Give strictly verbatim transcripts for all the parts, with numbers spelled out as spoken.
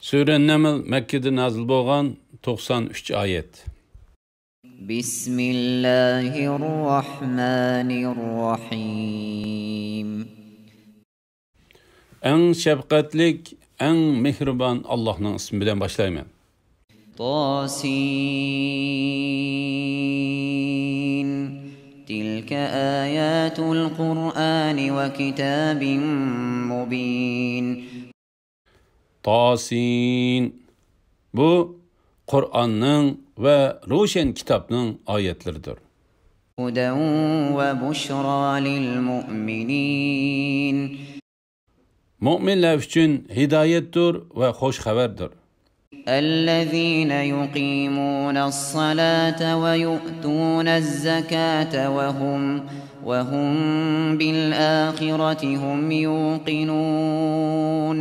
سۈرە نەمل مەككىدە نازىل بولغان، توقسان ئۈچ ئايەت. بسم الله الرحمن الرحيم. ئەڭ شەپقەتلىك، ئەڭ مېھرىبان ئاللاھنىڭ ئىسمى بىلەن باشلايمەن. طاسين. تلك آيات القرآن وكتاب مبين. تاسين. بۇ قۇرئاننىڭ ۋە روشەن كىتابنىڭ ئايەتلىرىدۇر. هدى وبشرى للمؤمنين. مۆمىنلەر ئۈچۈن ھىدايەتتۇر ۋە خۇش خەۋەردۇر. الذين يقيمون الصلاة ويؤتون الزكاة وهم، وهم بالآخرة هم يوقنون.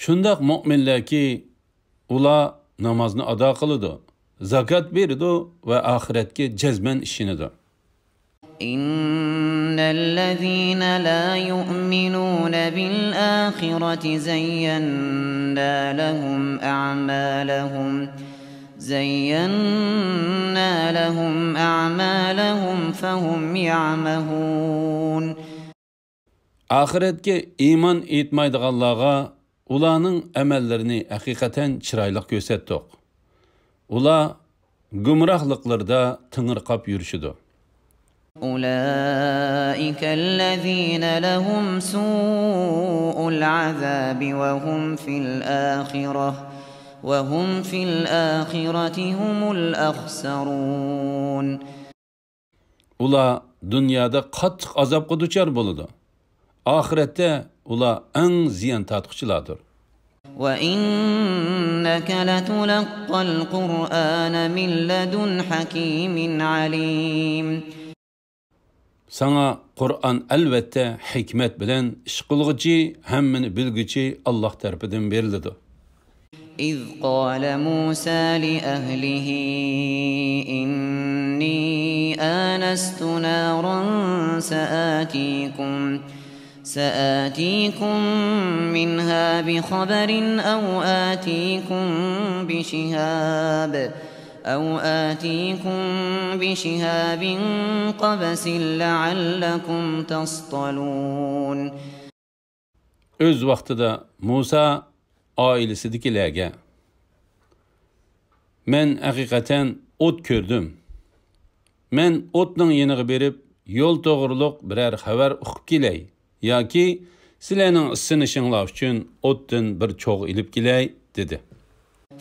شۇنداق مۆمىنلەركى، ئۇلار نامازنى ئادا قىلىدۇ، زاكات بېرىدۇ ۋە ئاخىرەتكە جەزمەن ئىشىنىدۇ. إن الذين لا يؤمنون بالآخرة زينا لهم أعمالهم، زينا لهم أعمالهم فهم يعمهون. ئاخىرەتكە ئىمان ئېيتمايدىغانلارغا ئۇلارنىڭ ئەمەللىرىنى ھەقىقەتەن چىرايلىق كۆرسەتتۇق. ئۇلار گۇمراھلىقلىرىدا تېڭىرقاپ يۈرۈشىدۇ. أولئك الذين لهم سوء العذاب وهم في الآخرة، وهم في الآخرة هم الأخسرون. ئۇلار دۇنيادا قاتتىق ئازابقا دۇچار بولىدۇ. ئاخىرەتتە ئۇلار ئەڭ زىيان تارتقۇچىلاردۇر. وإنك لتلقى القرآن من لدن حكيم عليم. ساڭا قۇرئان ئەلۋەتتە ھېكمەت بىلەن ئىش قىلغۇچى، ھەممىنى بىلگۈچى ئاللاھ تەرىپىدىن بېرىلىدۇ. إذ قال موسى لأهله إني آنست نارا سآتيكم، سآتيكم منها بخبر أو آتيكم بشهاب، أو آتيكم بشهاب قبس لعلكم تصطلون. ئۆز ۋاقتىدا مۇسا ئائىلىسىدىكىلەرگە، مەن ھەقىقەتەن ئوت كۆردۈم. مەن ئوتنىڭ يېنىغا بېرىپ، يول توغرۇلۇق بىرەر خەۋەر ئۇقۇپ كېلەي ياكى سىلەرنىڭ ئىسسىنىشىڭلار ئۈچۈن ئوتتىن بىر چوغ ئېلىپ كېلەي، دېدى.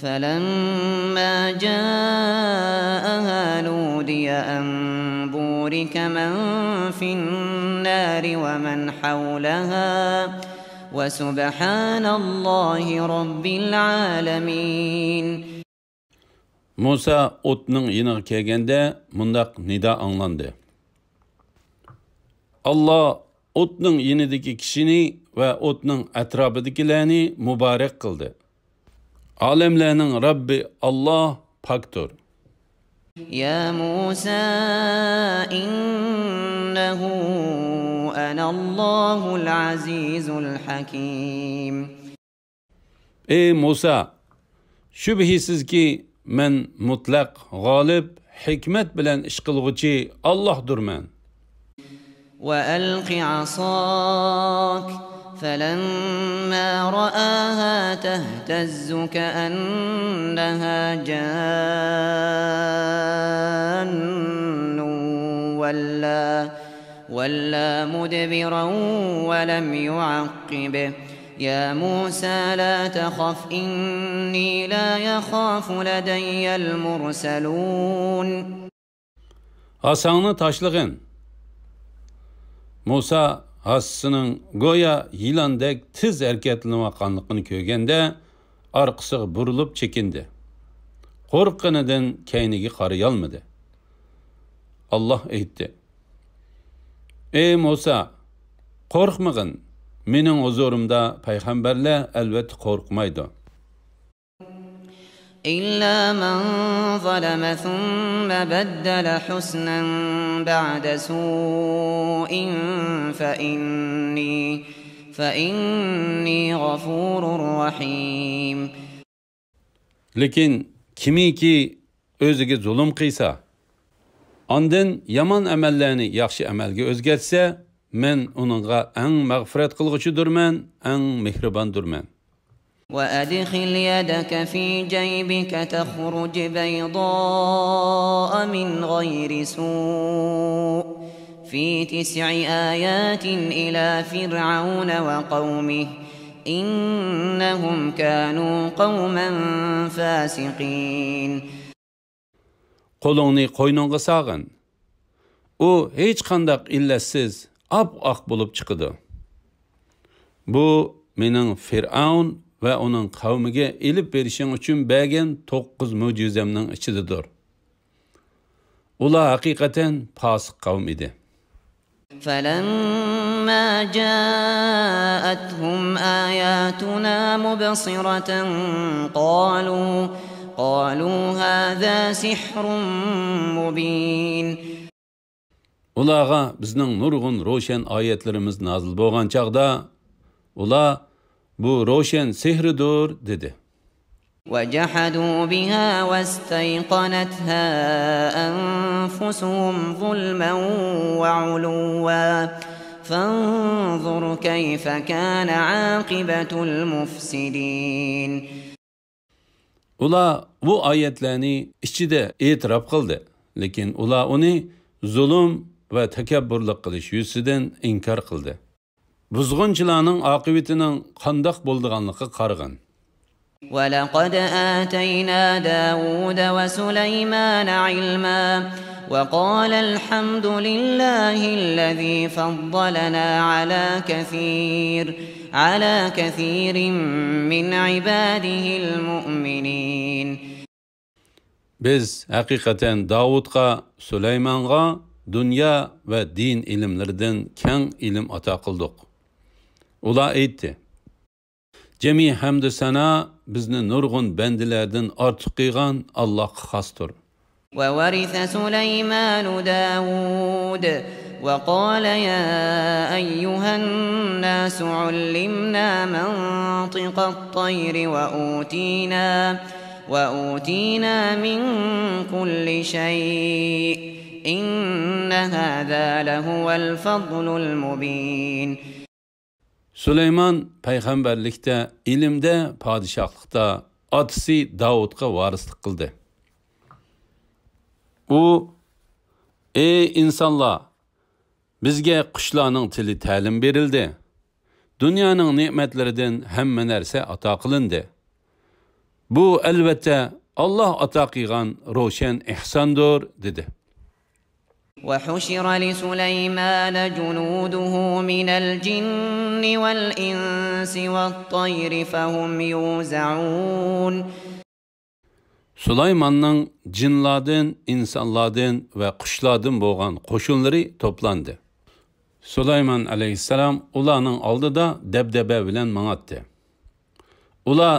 فلما جاءها نودي أن بورك من في النار ومن حولها وسبحان الله رب العالمين. مۇسا ئوتنىڭ يېنىغا كەلگەندە مۇنداق نىدا ئاڭلاندى: ئاللا ئوتنىڭ يېنىدىكى كىشىنى ۋە ئوتنىڭ ئەتراپىدىكىلەرنى مۇبارەك قىلدى. ئالەملەرنىڭ رەببى ئاللا پاكتۇر. يا موسى إنه أنا الله العزيز الحكيم. ئەي مۇسا، شۈبھىسىزكى، مەن مۇتلەق غالىب، ھېكمەت بىلەن ئىش قىلغۇچى ئاللاھدۇرمەن. وألق عصاك فلما رآها تهتز كأنها جان ولا، ولا مدبرا ولم يعقب. يا موسى لا تخف إني لا يخاف لدي المرسلون. ھاساڭنى تاشلىغىن. مۇسا ھاسىسىنىڭ گويا يىلاندەك تېز ھەرىكەتلىنىۋاتقانلىقىنى كۆرگەندە، ئارقىسىغا بۇرۇلۇپ چېكىندى. قورققىنىدىن كەينىگە قارىيالمىدى. ئاللاھ ئېيتتى: ئەي مۇسا، قورقمىغىن، مېنىڭ ھۇزۇرۇمدا پەيغەمبەرلەر ئەلۋەتتە قورقمايدۇ. إلا من ظلم ثم بدل حسنا بعد سوء فإني، فإني غفور رحيم. لېكىن كىمكى ئۆزىگە زۇلۇم قىلسا، ئاندىن يامان ئەمەللەرنى ياخشى ئەمەلگە ئۆزگەرتسە، مەن ئۇنىڭغا ئەڭ مەغپىرەت قىلغۇچىدۇرمەن، ئەڭ مېھرىباندۇرمەن. وأدخل يدك في جيبك تخرج بيضاء من غير سوء في تسع آيات إلى فرعون وقومه إنهم كانوا قوما فاسقين. قولۇڭنى قوينۇڭغا ساغىن. ئۇ ھېچقانداق ئىللەتسىز ئاپئاق بولۇپ چىقىدۇ. بۇ مېنىڭ فىرئەۋن ۋە ئۇنىڭ قەۋمىگە ئېلىپ بېرىشىڭ ئۈچۈن بەرگەن توققۇز مۆجىزەمنىڭ ئىچىدىدۇر. ئۇلار ھەقىقەتەن پاسىق قەۋم ئىدى. فلما جاءتهم آياتنا مبصرة قالوا قالوا هذا سحر مبين. ئۇلارغا بىزنىڭ نۇرغۇن روشەن ئايەتلىرىمىز نازىل بولغان چاغدا، ئۇلار، بۇ روشەن سېھىردۇر، دېدى. وجحدوا بها واستيقنتها أنفسهم ظلما وعلوا فانظر كيف كان عاقبة المفسدين. ئۇلار بۇ ئايەتلەرنى ئىچىدە ئېتىراپ قىلدى، لېكىن ئۇلار ئۇنى زۇلۇم ۋە تەكەببۇرلۇق قىلىش يۈزىسىدىن ئىنكار قىلدى. بۇزغۇنچىلارنىڭ ئاقىۋىتىنىڭ قانداق بولىدىغانلىقىغا قارىغىن. ولقد آتينا داود وسليمان علما وقال الحمد لله الذي فضلنا على كثير على كثير من عباده المؤمنين. بىز ھەقىقەتەن داۋۇتقا، سۇلايمانغا دۇنيا ۋە دىن ئىلىملىرىدىن كەڭ ئىلىم ئاتا قىلدۇق. ئۇلار ئېيتتى: جىمى ھەمدۇ سانا بىزنى نۇرغۇن بەندىلەردىن ئارتۇق قىلغان ئاللاھقا خاستۇر. وورث سليمان داود وقال يا أيها الناس علمنا منطق الطير وأوتينا وأوتينا من كل شيء إن هذا لهو الفضل المبين. سۇلايمان پەيغەمبەرلىكتە، ئىلىمدە، پادىشاھلىقتا ئاتىسى داۋۇتقا ۋارىسلىق قىلدى. ئۇ: ئەي ئىنسانلار، بىزگە قۇشلارنىڭ تىلى تەلىم بېرىلدى. دۇنيانىڭ نېمەتلىرىدىن ھەممە نەرسە ئاتا قىلىندى. بۇ، ئەلۋەتتە، ئاللاھ ئاتا قىلغان روشەن ئېھساندۇر، دېدى. وحشر لسليمان جنوده من الجن والإنس والطير فهم يوزعون. سۇلايماننىڭ جىنلاردىن، ئىنسانلاردىن ۋە قۇشلاردىن بولغان قوشۇنلىرى توپلاندى. سۇلايمان ئەلەيھىسسالام ئۇلارنىڭ ئالدىدا دەبدەبە بىلەن ماڭاتتى. ئۇلار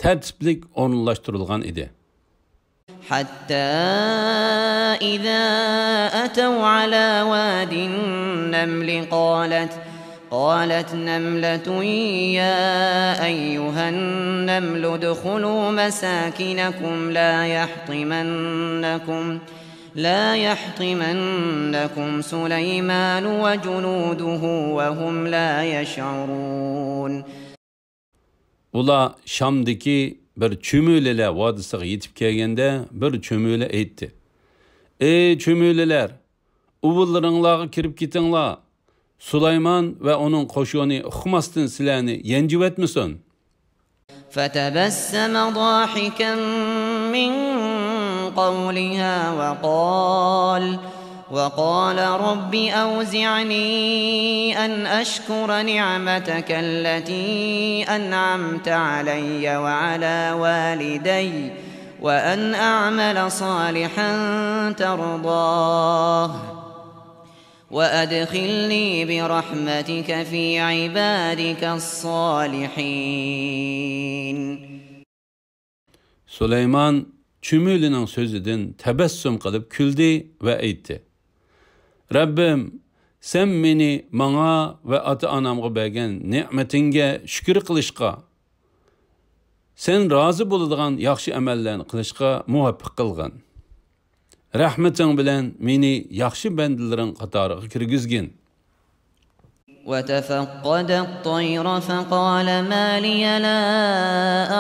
تەرتىپلىك ئورۇنلاشتۇرۇلغان ئىدى. حتى إذا أتوا على واد النمل قالت قالت نملة يا أيها النمل ادخلوا مساكنكم لا يحطمنكم لا يحطمنكم سليمان وجنوده وهم لا يشعرون. ئۇلار شامدىكى بىر چۈمۈلىلەر ۋادىسىغا يېتىپ كەلگەندە، بىر چۈمۈلە ئېيتتى: ئەي چۈمۈلىلەر، ئۇۋىلىرىڭلارغا كىرىپ كېتىڭلار. سۇلايمان ۋە ئۇنىڭ قوشۇنى ئۇقماستىن سىلەرنى يەنجىۋەتمىسۇن. فتبسم ضاحكا من قولها وقال وقال رب أوزعني أن أشكر نعمتك التي أنعمت علي وعلى والدي وأن أعمل صالحا ترضاه وأدخلني برحمتك في عبادك الصالحين. سۇلايمان چۈمۈلىنىڭ سۆزىدىن تەبەسسۇم قىلىپ كۈلدى ۋە ئېيتتى: رەببىم، سەن مېنى ماڭا ۋە ئاتا-ئانامغا بەرگەن نېمىتىڭگە شۈكۈر قىلىشقا، سەن رازى بولىدىغان ياخشى ئەمەللەرنى قىلىشقا مۇۋەپپەق قىلغىن. رەھمىتىڭ بىلەن مېنى ياخشى بەندىلىرىڭ قاتارىغا كىرگۈزگىن. وتفقد الطير فقال ما لي لا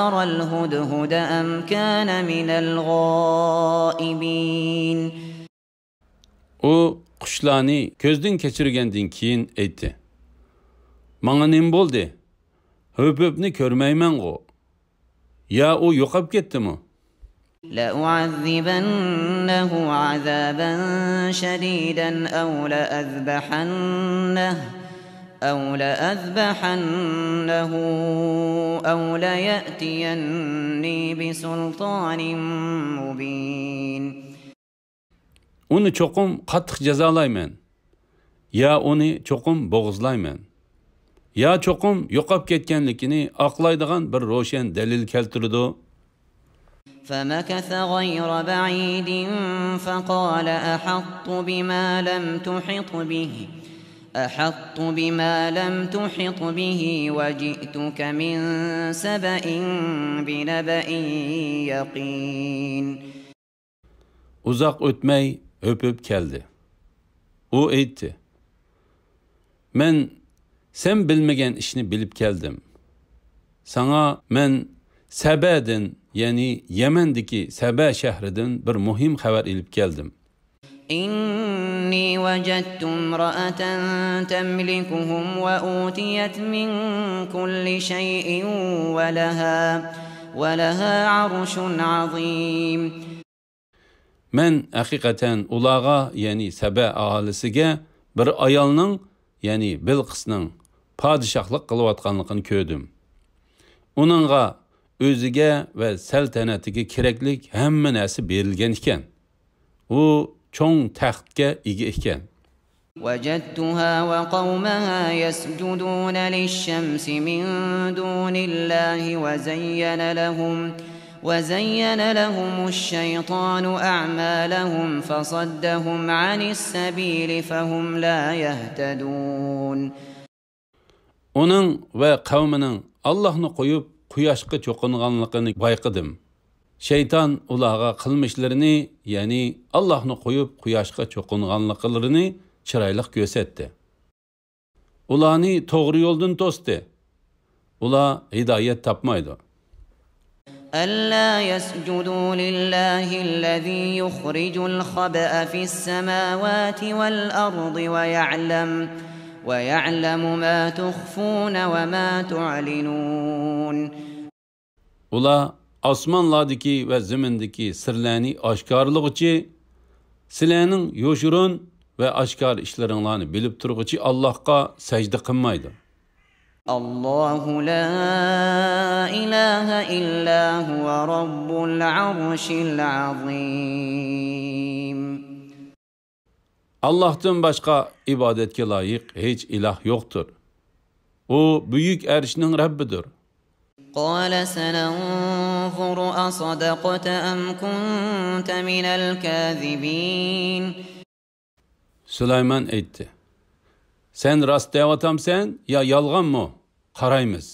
أرى الهدهد أم كان من الغائبين. ئۇ قۇشلارنى كۆزدىن كەچۈرگەندىن كېيىن ئېيتتى: ماڭا نېمە بولدى؟ ھۆپۈپنى كۆرمەيمەنغۇ؟ يا ئۇ يوقاپ كەتتىمۇ؟ لأعذبنه عذابا شديدا أو لأذبحنه أو لأذبحنه أو ليأتيني بسلطان مبين. ئۇنى چوقۇم قاتتىق جازالايمەن، يا ئۇنى چوقۇم بوغۇزلايمەن، يا چوقۇم يوقاپ كەتكەنلىكىنى ئاقلايدىغان بىر روشەن دەلىل كەلتۈرىدۇ. فمكث غير بعيد فقال أحطت بما لم تحط به أحطت بما لم تحط به وجئتك من سبأ بنبأ يقين. ئۇزاق ئۆتمەي ھۆپۈپ كەلدى. ئۇ ئېيتتى: مەن سەن بىلمىگەن ئىشنى بىلىپ كەلدىم. ساڭا مەن سەبەدىن، يەنى يەمەندىكى سەبە شەھىرىدىن بىر مۇھىم خەۋەر ئېلىپ كەلدىم. إني وجدت امرأة تملكهم وأوتيت من كل شيء ولها ولها عرش عظيم. مەن ھەقىقەتەن ئۇلارغا، يەنى سەبە ئاھالىسىگە بىر ئايالنىڭ، يەنى بىلقىسنىڭ پادىشاھلىق قىلىۋاتقانلىقىنى كۆردۈم. ئۇنىڭغا ئۆزىگە ۋە سەلتەنەتىگە كېرەكلىك ھەممە نەرسە بېرىلگەن ئىكەن. ئۇ چوڭ تەختكە ئىگە ئىكەن. وجدتها وقومها يسجدون للشمس من دون الله وزين لهم وزين لهم الشيطان أعمالهم فصدهم عن السبيل فهم لا يهتدون. ئۇنىڭ ۋە قەۋمىنىڭ ئاللاھنى قويۇپ قۇياشقا چوقۇنغانلىقىنى بايقىدىم. شەيتان ئۇلارغا قىلمىشلىرىنى، يەنى ئاللاھنى قويۇپ قۇياشقا چوقۇنغانلىقلىرىنى چىرايلىق كۆرسەتتى. ئۇلارنى توغرا يولدىن توستى. ئۇلار ھىدايەت تاپمايدۇ. ألا يسجدوا لله الذي يخرج الخبأ في السماوات والأرض ويعلم ويعلم ما تخفون وما تعلنون. ئۇلار ئاسمانلاردىكى ۋە زېمىندىكى سىرلەرنى ئاشكارىلىغۇچى، سىلەرنىڭ يوشۇرۇن ۋە ئاشكارا ئىشلىرىڭلارنى بىلىپ تۇرغۇچى ئاللاھقا سەجدە قىلمايدۇ. الله لا إله إلا هو رب العرش العظيم. ئاللاھتىن باشقا ئىبادەتكە لايىق ھېچ ئىلاھ يوقتۇر. ئۇ بۈيۈك ئەرشنىڭ رەببىدۇر. قال سننظر أصدقت أم كنت من الكاذبين. سۇلايمان ئېيتتى: سەن راست دەۋاتامسەن يا يالغانمۇ؟ قارايمىز.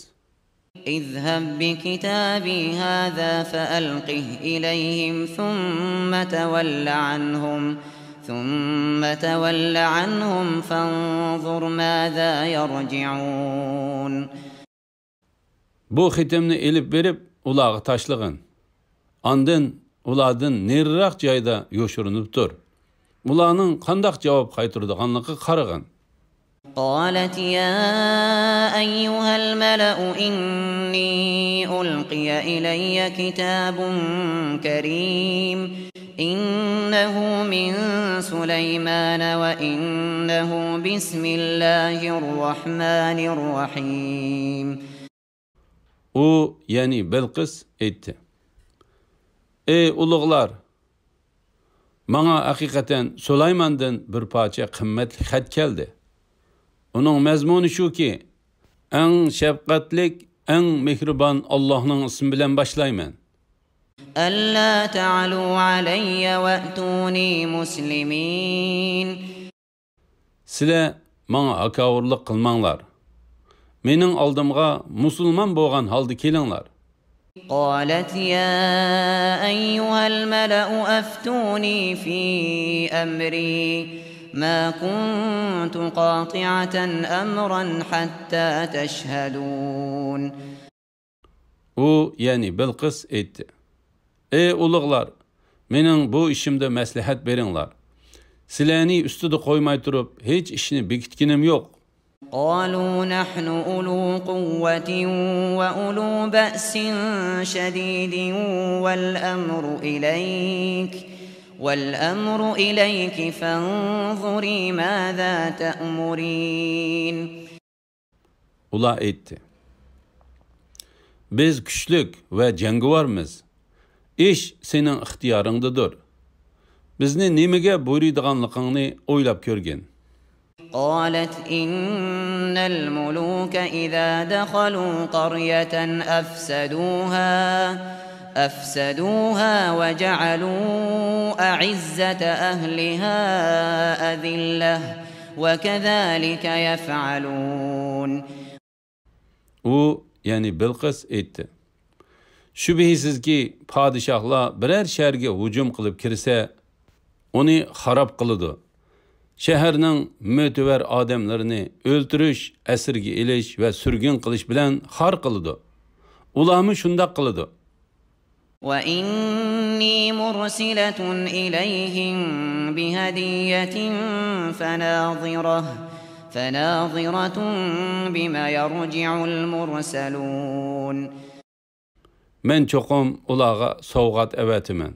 اذهب بكتابي هذا فألقه إليهم ثم تول عنهم ثم تول عنهم فانظر ماذا يرجعون. بۇ خېتىمنى ئېلىپ بېرىپ ئۇلارغا تاشلىغىن. ئاندىن ئۇلاردىن نېرىراق جايدا يوشۇرۇنۇپ تۇر. ئۇلارنىڭ قانداق جاۋاب قايتۇرىدىغانلىقىغا قارىغىن. قالت يا أيها الملأ إني ألقي إلي كتاب كريم إنه من سليمان وإنه بسم الله الرحمن الرحيم. ئۇ، يەنى بىلقىس ئېيتتى: ئەي ئۇلۇغلار! ماڭا ھەقىقەتەن سۇلايماندىن بىر پارچە قىممەتلىك خەت كەلدى. ئۇنىڭ مەزمۇنى شۇكى، ئەڭ شەپقەتلىك، ئەڭ مېھرىبان ئاللاھنىڭ ئىسمى بىلەن باشلايمەن. ألا تعلوا علي وأتوني مسلمين. سىلەر ماڭا ھاكاۋۇرلۇق قىلماڭلار. مېنىڭ ئالدىمغا مۇسۇلمان بولغان ھالدا كېلىڭلار. قالت يا أيها الملأ أفتوني في أمري ما كنت قاطعة أمرا حتى تشهدون. ئۇ، يەنى بىلقىس ئېيتتى: ئەي ئۇلۇغلار، مېنىڭ بۇ ئىشىمدا مەسلىھەت بېرىڭلار. سىلەرنى ئۈستىدە قويماي تۇرۇپ، ھېچ ئىشنى بېكىتكىنىم يوق. قالوا نحن أولو قوة وأولو بأس شديد والأمر إليك والأمر إليك فانظري ماذا تأمرين. ئۇلار ئېيتتى: بىز كۈچلۈك ۋە جەڭگىۋارمىز. ئىش سېنىڭ ئىختىيارىڭدىدۇر. بىزنى نېمىگە بۇيرۇيدىغانلىقىڭنى ئويلاپ كۆرگىن. قالت إن الملوك إذا دخلوا قرية أفسدوها أفسدوها وجعلوا أعزة أهلها أذلة وكذلك يفعلون. ئۇ، يەنى بىلقىس ئېيتتى: شۈبھىسىزكى، پادىشاھلار بىرەر شەھەرگە ھۇجۇم قىلىپ كىرسە، ئۇنى خاراب قىلىدۇ. شەھەرنىڭ مۆتىۋەر ئادەملىرىنى ئۆلتۈرۈش، ئەسىرگە ئېلىش ۋە سۈرگۈن قىلىش بىلەن خار قىلىدۇ. ئۇلارمۇ شۇنداق قىلىدۇ. وإني مرسلة إليهم بهدية فناظرة فناظرة بم يرجع المرسلون. مەن چوقۇم ئۇلارغا سوۋغات ئەۋەتىمەن.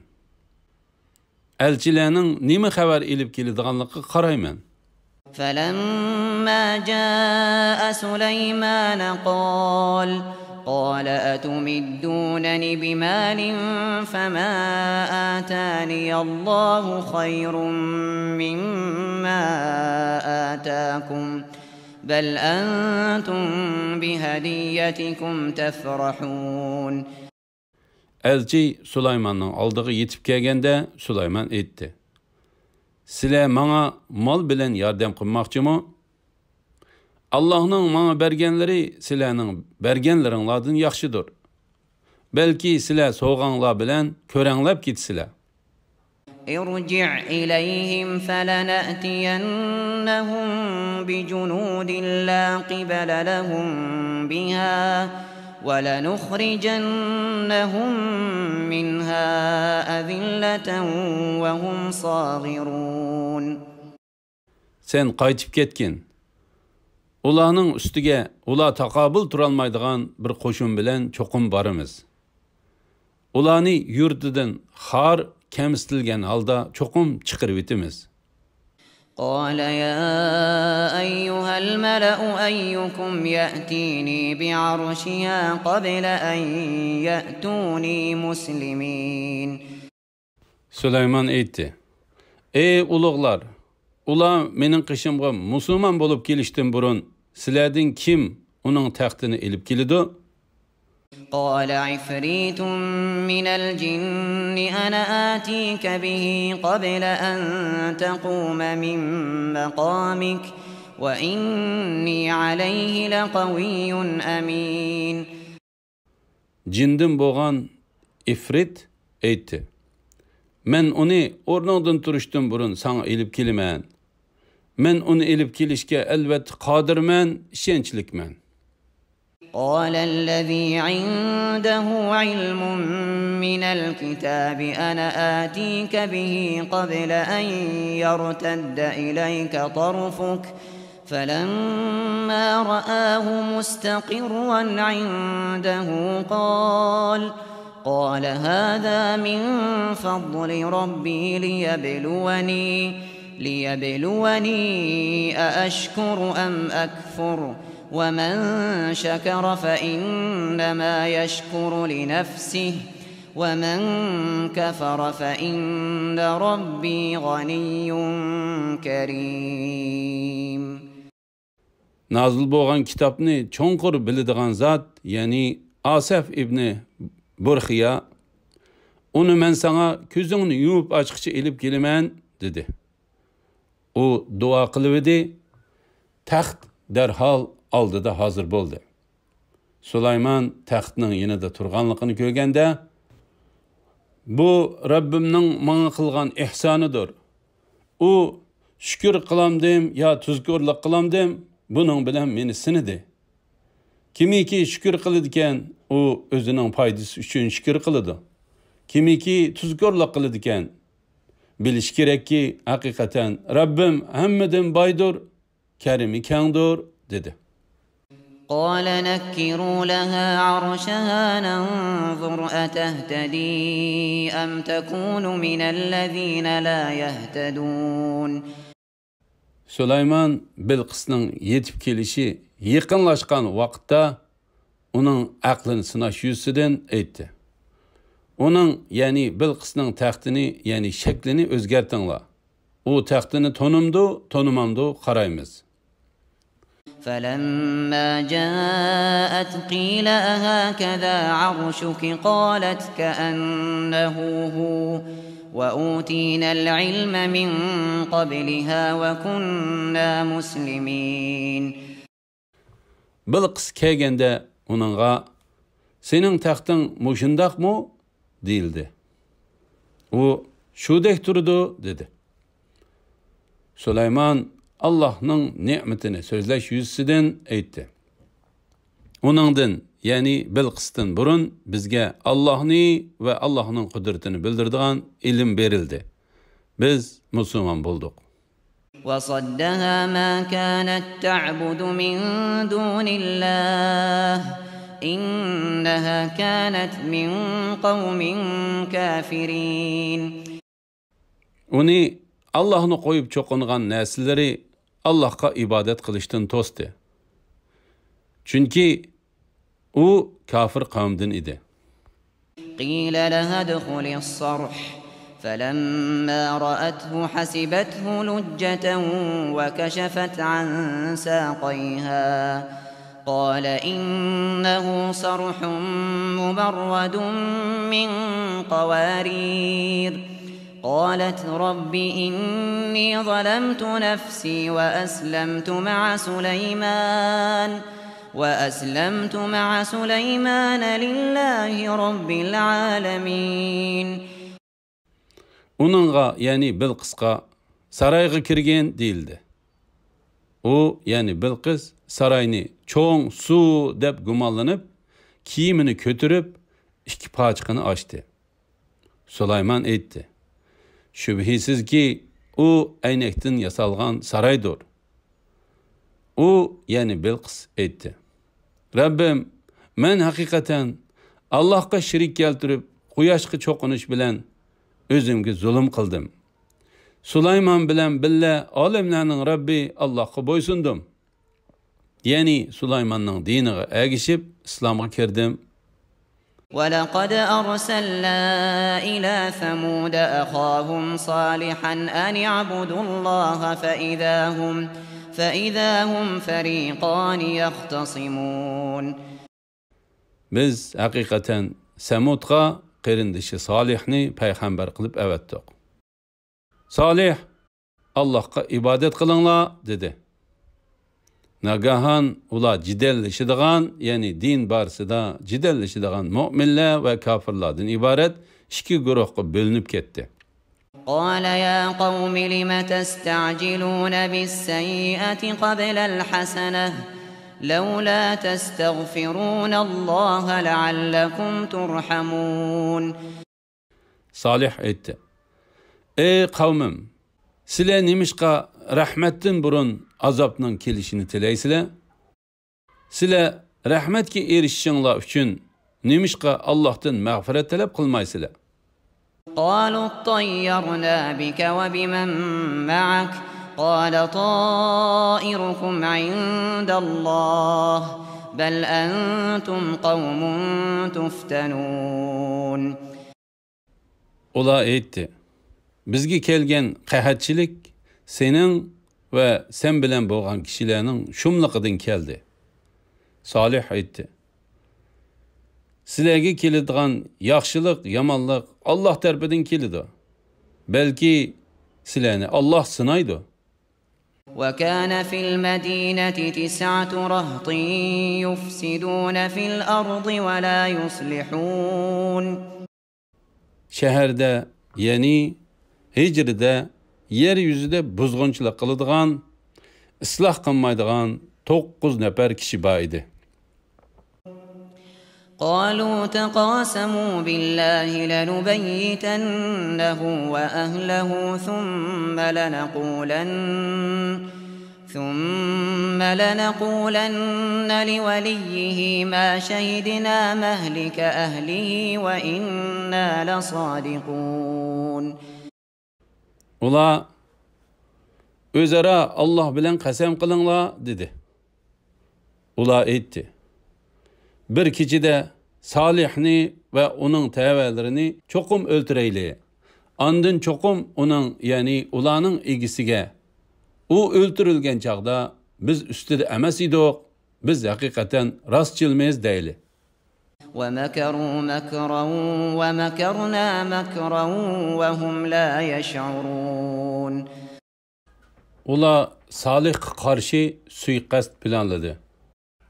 ئەلچىلەرنىڭ نېمە خەۋەر ئېلىپ كېلىدىغانلىقىغا قارايمەن. فلما جاء سليمان قال قال أتمدونني بمال فما آتاني الله خير مما آتاكم بل أنتم بهديتكم تفرحون. ئەلچى سۇلايماننىڭ ئالدىغا يېتىپ كەلگەندە، سۇلايمان ئېيتتى: سىلەر ماڭا مال بىلەن ياردەم قىلماقچىمۇ؟ ئاللاھنىڭ ماڭا بەرگەنلىرى سىلەرنىڭ بەرگەنلىرىڭلاردىن ياخشىدۇر. بەلكى سىلەر سوۋغاڭلار بىلەن كۆرەڭلەپ كېتىسىلەر. ارجع إليهم فلنأتينهم بجنود لا قبل لهم بها ولنخرجنهم منها أذلة وهم صاغرون. سەن قايتىپ كەتكىن. ئۇلارنىڭ ئۈستىگە ئۇلار تاقابىل تۇرالمايدىغان بىر قوشۇن بىلەن چوقۇم بارىمىز. ئۇلارنى يۇرتىدىن خار، كەمسىتىلگەن ھالدا چوقۇم چىقىرىۋېتىمىز. قال يا أيها الملأ أيكم يأتيني بعرشها قبل أن يأتوني مسلمين. سۇلايمان ئېيتتى: ئەي ئۇلۇغلار، ئۇلار مېنىڭ قېشىمغا مۇسۇلمان بولۇپ كېلىشتىن بۇرۇن سىلەردىن كىم ئۇنىڭ تەختىنى ئېلىپ كېلىدۇ؟ قال عفريت من الجن أنا آتيك به قبل أن تقوم من مقامك وإني عليه لقوي أمين. جىندىن بولغان ئىفرىت ئېيتتى: مەن ئۇنى ئورنۇڭدىن تۇرۇشتىن بۇرۇن ساڭا ئېلىپ كېلىمەن. مەن ئۇنى ئېلىپ كېلىشكە ئەلۋەتتە قادىرمەن، ئىشەنچلىكمەن. قال الذي عنده علم من الكتاب أنا آتيك به قبل أن يرتد إليك طرفك فلما رآه مستقرا عنده قال قال هذا من فضل ربي ليبلوني ليبلوني أأشكر أم أكفر ومن شكر فإنما يشكر لنفسه ومن كفر فإن ربي غني كريم. نازىل بولغان كىتابنى چوڭقۇر بىلىدىغان زات، يەنى ئاسەف ئىبنى بۇرخىيا، ئۇنى مەن ساڭا كۆزۈڭنى يۇمۇپ ئاچقىچە ئېلىپ كېلىمەن، دېدى. ئۇ دۇئا قىلىۋىدى، تەخت دەرھال ئالدىدا ھازىر بولدى. سۇلايمان تەختنىڭ يېنىدا تۇرغانلىقىنى كۆرگەندە، «بۇ رەببىمنىڭ ماڭا قىلغان ئېھسانىدۇر. ئۇ شۈكۈر قىلامدىم يا تۇزكورلۇق قىلامدىم، بۇنىڭ بىلەن مېنى سىنىدى. كىمكى شۈكۈر قىلىدىكەن، ئۇ ئۆزىنىڭ پايدىسى ئۈچۈن شۈكۈر قىلىدۇ. كىمكى تۇزكورلۇق قىلىدىكەن، بىلىشى كېرەككى، ھەقىقەتەن رەببىم ھەممىدىن بايدۇر، كەرىمى كەڭدۇر» دېدى. قال نكروا لها عرشها ننظر أتهتدي أم تكون من الذين لا يهتدون. سۇلايمان بىلقىسنىڭ يېتىپ كېلىشى يېقىنلاشقان ۋاقىتتا ئۇنىڭ ئەقلىنى سىناش يۈزىسىدىن ئېيتتى. ئۇنىڭ، يەنى بىلقىسنىڭ تەختىنى، يەنى شەكلىنى ئۆزگەرتىڭلار. ئۇ تەختىنى تونۇمدۇ، تونۇمامدۇ قارايمىز. فلما جاءت قيل أهكذا عرشك قالت كأنه هو وأوتينا العلم من قبلها وكنا مسلمين. بىلقىس كەلگەندە ئۇنىڭغا، «سېنىڭ تەختىڭ مۇشۇنداقمۇ؟» دېيىلدى. ئۇ، «شۇدەك تۇرىدۇ» دېدى. سۇلايمان ئاللاھنىڭ نېمىتىنى سۆزلەش يۈزىسىدىن ئېيتتى. ئۇنىڭدىن، يەنى بىلقىستىن بۇرۇن بىزگە ئاللاھنى ۋە ئاللاھنىڭ قۇدرىتىنى بىلدۈرىدىغان ئىلىم بېرىلدى. بىز مۇسۇلمان بولدۇق. وصدها ما كانت تعبد من دون الله إنها كانت من قوم كافرين. ئۇنى ئاللاھنى قويۇپ چوقۇنغان نەرسىلىرى ئاللاھقا ئىبادەت قىلىشتىن توستى. چۈنكى ئۇ كافىر قەۋمدىن ئىدى. قيل لها ادخلي الصرح فلما رأته حسبته لجة وكشفت عن ساقيها قال إنه صرح ممرد من قوارير قالت رب إني ظلمت نفسي وأسلمت مع سليمان وأسلمت مع سليمان لله رب العالمين. ئۇنىڭغا، يەنى بىلقىسقا، «سارايغا كىرگىن» دېيىلدى. ئۇ، يەنى بىلقىس، ساراينى چوڭ سۇ دەپ گۇمانلىنىپ، كىيىمىنى كۆتۈرۈپ، ئىككى پاچىقىنى ئاچتى. سۇلايمان ئېيتتى، «شۈبھىسىزكى، ئۇ ئەينەكتىن ياسالغان سارايدۇر.» ئۇ، يەنى بىلقىس ئېيتتى، «رەببىم، مەن ھەقىقەتەن ئاللاھقا شېرىك كەلتۈرۈپ، قۇياشقا چوقۇنۇش بىلەن ئۆزۈمگە زۇلۇم قىلدىم. سۇلايمان بىلەن بىللە ئالەملەرنىڭ رەببى ئاللاھقا بويسۇندۇم. يەنى سۇلايماننىڭ دىنىغا ئەگىشىپ، ئىسلامغا كىردىم.» ولقد أرسلنا إلى ثمود أخاهم صالحا أن اعبدوا الله فإذا هم، فإذا هم فريقان يختصمون. بىز ھەقىقەتەن سەمۇدقا قېرىندىشى سالىھنى پەيغەمبەر قىلىپ ئەۋەتتۇق. سالىھ، «ئاللاھقا ئىبادەت قىلىڭلار» دېدى. ناگاھان ئۇلار جېدەللىشىدىغان، يەنى دىن بارىسىدا جېدەللىشىدىغان مۆمىنلەر ۋە كاپىرلاردىن ئىبارەت ئىككى گۇرۇھقا بۆلۈنۈپ كەتتى. قال يا قوم لم تستعجلون بالسيئة قبل الحسنة لولا تستغفرون الله لعلكم ترحمون. سالىھ ئېيتتى، «ئەي قەۋمىم، سىلەر نېمىشقا رەھمەتتىن بۇرۇن ئازابنىڭ كېلىشىنى تىلەيسىلەر؟ سىلەر رەھمەتكە ئېرىشىشىڭلار ئۈچۈن نېمىشقا ئاللاھتىن مەغپىرەت تەلەپ قىلمايسىلەر؟» قالوا اطيرنا بك وبمن معك قال طائركم عند الله بل أنتم قوم تفتنون. ئۇلار ئېيتتى، «بىزگە كەلگەن قەھەتچىلىك سېنىڭ ۋە سەن بىلەن بولغان كىشىلەرنىڭ شۇملۇقىدىن كەلدى.» سالىھ ئېيتتى، «سىلەرگە كېلىدىغان ياخشىلىق، يامانلىق ئاللاھ تەرىپىدىن كېلىدۇ. بەلكى سىلەرنى ئاللاھ سىنايدۇ.» وكان في المدينة تسعة رهط يفسدون في الأرض ولا يصلحون. شەھەردە، يەنى ھىجرىدە يەر يۈزىدە بۇزغۇنچىلىق قىلىدىغان، ئىسلاھ قىلمايدىغان توققۇز نەپەر كىشى بار ئىدى. قالوا تقاسموا بالله لنبيتنه وأهله ثم لنقولن ثم لنقولن لوليه ما شهدنا مهلك أهله وإنا لصادقون. ئۇلار، «ئۆزئارا ئاللاھ بىلەن قەسەم قىلىڭلار» دېدى. ئۇلار ئېيتتى، «بىر كېچىدە سالىھنى ۋە ئۇنىڭ تەۋەلىرىنى چوقۇم ئۆلتۈرەيلى. ئاندىن چوقۇم ئۇنىڭ، يەنى ئۇلارنىڭ ئىگىسىگە، ئۇ ئۆلتۈرۈلگەن چاغدا بىز ئۈستىدە ئەمەس ئىدۇق، بىز ھەقىقەتەن راستچىلمىز دەيلى.» ومكروا مكرا ومكرنا مكرا وهم لا يشعرون. ئۇلار سالىھقا قارشى سۇيىقەست پىلانلىدى.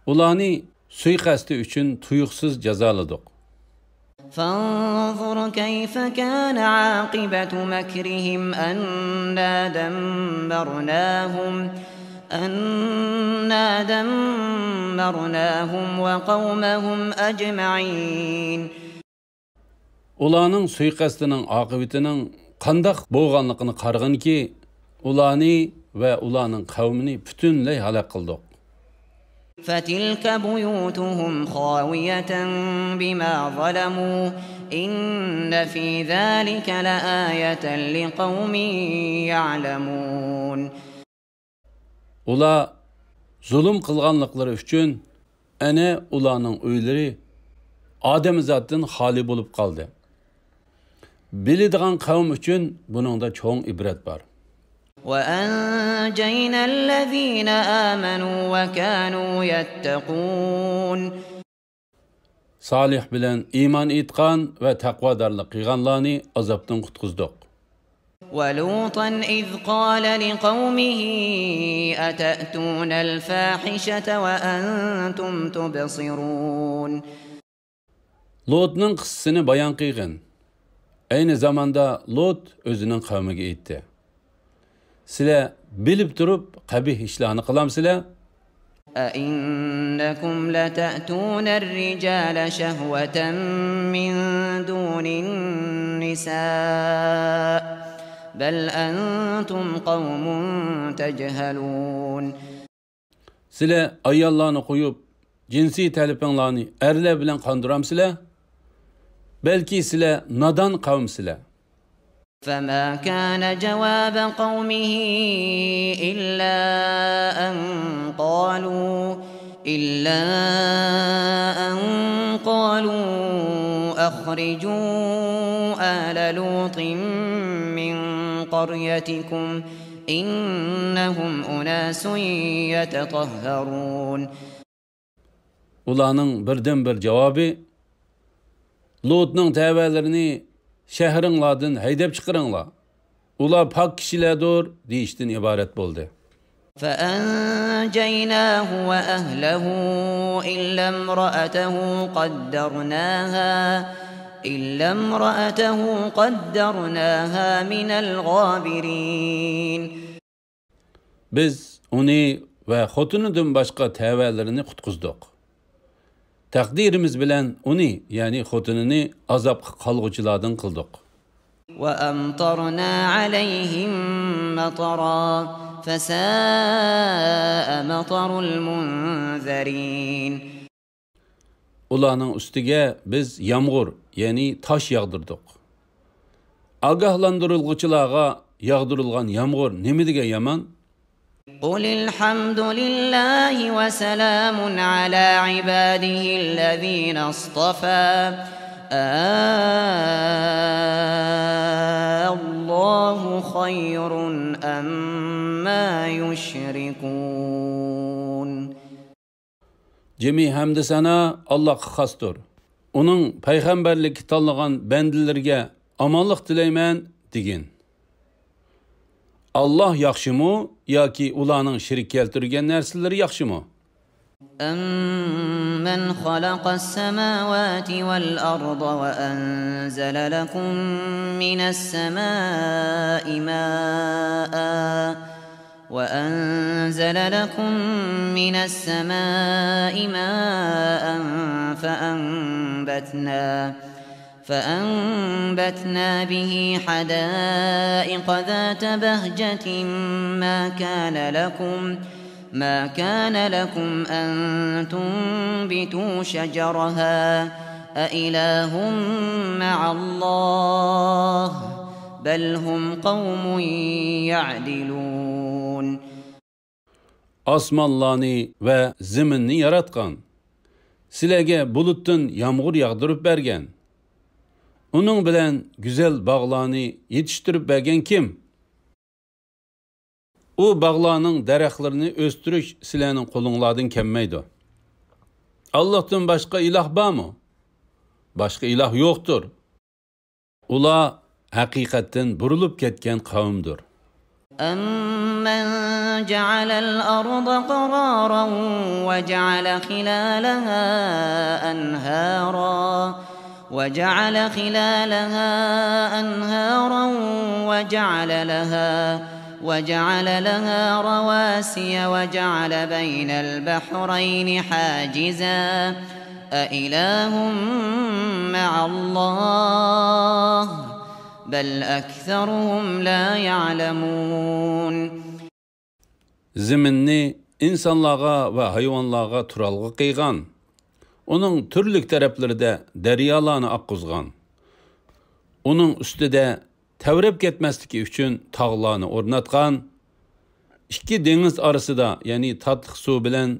ئۇلارنى سۇيىقەستى ئۈچۈن تۇيۇقسىز جازالىدۇق. فانظر كيف كان عاقبة مكرهم أنا دمرناهم أنا دمرناهم وقومهم أجمعين. ئۇلارنىڭ سۇيىقەستىنىڭ ئاقىۋىتىنىڭ قانداق بولغانلىقىنى قارىغىنكى، ئۇلارنى ۋە ئۇلارنىڭ قەۋمىنى پۈتۈنلەي ھالاك قىلدۇق. فتلك بيوتهم خاوية بما ظلموا إن في ذلك لآية لقوم يعلمون. ئۇلار زۇلۇم قىلغانلىقلىرى ئۈچۈن ئەنە ئۇلارنىڭ ئۆيلىرى ئادەمزاتتىن خالىي بولۇپ قالدى. بىلىدىغان قەۋم ئۈچۈن بۇنىڭدا چوڭ ئىبرەت بار. وأنجينا الذين آمنوا وكانوا يتقون. سالىھ بىلەن ئىمان ئېيتقان ۋە تەقۋادارلىق قىلغانلارنى ئازابتىن قۇتقۇزدۇق. ولوطا إذ قال لقومه أتأتون الفاحشة وأنتم تبصرون. لوتنىڭ قىسسىسىنى بايان قىلغىن. ئەينى زاماندا لوت ئۆزىنىڭ قەۋمىگە ئېيتتى، سىلەر بىلىپ تۇرۇپ قەبىھ ئىشلارنى قىلامسىلەر؟ أئنكم لتأتون الرجال شهوة من دون النساء بل أنتم قوم تجهلون. سىلەر ئاياللارنى قويۇپ، جىنسىي تەلىپىڭلارنى ئەرلەر بىلەن قاندۇرامسىلەر؟ بەلكى سىلەر نادان قەۋمسىلەر. فما كان جواب قومه إلا أن قالوا إلا أن قالوا أخرجوا آل لوط من قريتكم إنهم أناس يتطهرون. ئۇلارنىڭ بىردىنبىر جاۋابى، لۇتنىڭ تەۋەلىرىنى شەھىرىڭلاردىن ھەيدەپ چىقىرىڭلار. ئۇلار پاك كىشىلەردۇر، دېيىشتىن ئىبارەت بولدى. فأنجيناه وأهله إلا امرأته قدرناها إلا امرأته قدرناها من الغابرين. بىز ئۇنى ۋە خوتۇنىدىن باشقا تەۋەلىرىنى قۇتقۇزدۇق. تەقدىرىمىز بىلەن ئۇنى، يەنى خوتۇنىنى ئازابقا قالغۇچىلاردىن قىلدۇق. وأمطرنا عليهم مطرا فساء مطر المنذرين. ئۇلارنىڭ ئۈستىگە بىز يامغۇر، يەنى تاش ياغدۇردۇق. ئاگاھلاندۇرۇلغۇچىلارغا ياغدۇرۇلغان يامغۇر نېمىدېگەن يامان! قل الحمد لله وسلام على عباده الذين اصطفى آه الله خير أما يشركون. جىمى ھەمدۇ سانا ئاللاھقا خاستۇر. ئۇنىڭ پەيغەمبەرلىككە تاللىغان بەندىلىرىگە ئامانلىق تىلەيمەن دېگىن. ئاللاھ ياخشىمۇ ياكى ئۇلارنىڭ شېرىك كەلتۈرگەن نەرسىلىرى ياخشىمۇ؟ أَمَّنْ خَلَقَ السَّمَاوَاتِ وَالْأَرْضَ وَأَنزَلَ لَكُم مِّنَ السَّمَاءِ مَاءً وَأَنزَلَ لَكُم مِّنَ السَّمَاءِ مَاءً فَأَنبَتْنَا فَأَنبَتْنَا بِهِ حَدَائِقَ ذَاتَ بَهْجَةٍ مَا كَانَ لَكُمْ مَا كَانَ لَكُمْ أَن تُنبِتُوا شَجَرَهَا أَإِلَٰهٌ مَّعَ اللَّهِ بَلْ هُمْ قَوْمٌ يَعْدِلُونَ. ئاسمانلارنى ۋە زېمىننى ياراتقان، سىلەرگە بۇلۇتتىن يامغۇر ياغدۇرۇپ بەرگەن، ئۇنىڭ بىلەن گۈزەل باغلارنى يېتىشتۈرۈپ بەرگەن كىم؟ ئۇ باغلارنىڭ دەرەخلىرىنى ئۆستۈرۈش سىلەرنىڭ قولۇڭلاردىن كەلمەيدۇ. ئاللاھتىن باشقا ئىلاھ بارمۇ؟ باشقا ئىلاھ يوقتۇر. ئۇلار ھەقىقەتتىن بۇرۇلۇپ كەتكەن قەۋمدۇر. أَمَّنْ جَعَلَ الْأَرْضَ قَرَارًا وَجَعَلَ خِلَالَهَا أَنْهَارًا وَجَعَلَ خِلَالَهَا أَنْهَارًا وَجَعَلَ لَهَا وَجَعَلَ لَهَا رَوَاسِيَ وَجَعَلَ بَيْنَ الْبَحْرَيْنِ حَاجِزًا أَإِلَٰهٌ مَّعَ اللَّهِ بَلْ أَكْثَرُهُمْ لَا يَعْلَمُونَ. زېمىننى ئىنسانلارغا ۋە ھايۋانلارغا تۇرالغۇ قىلغان، ئۇنىڭ تۈرلۈك تەرەپلىرىدە دەريالارنى ئاققۇزغان، ئۇنىڭ ئۈستىدە تەۋرەپ كەتمەسلىكى ئۈچۈن تاغلارنى ئورناتقان، ئىككى دېڭىز ئارىسىدا، يەنى تاتلىق سۇ بىلەن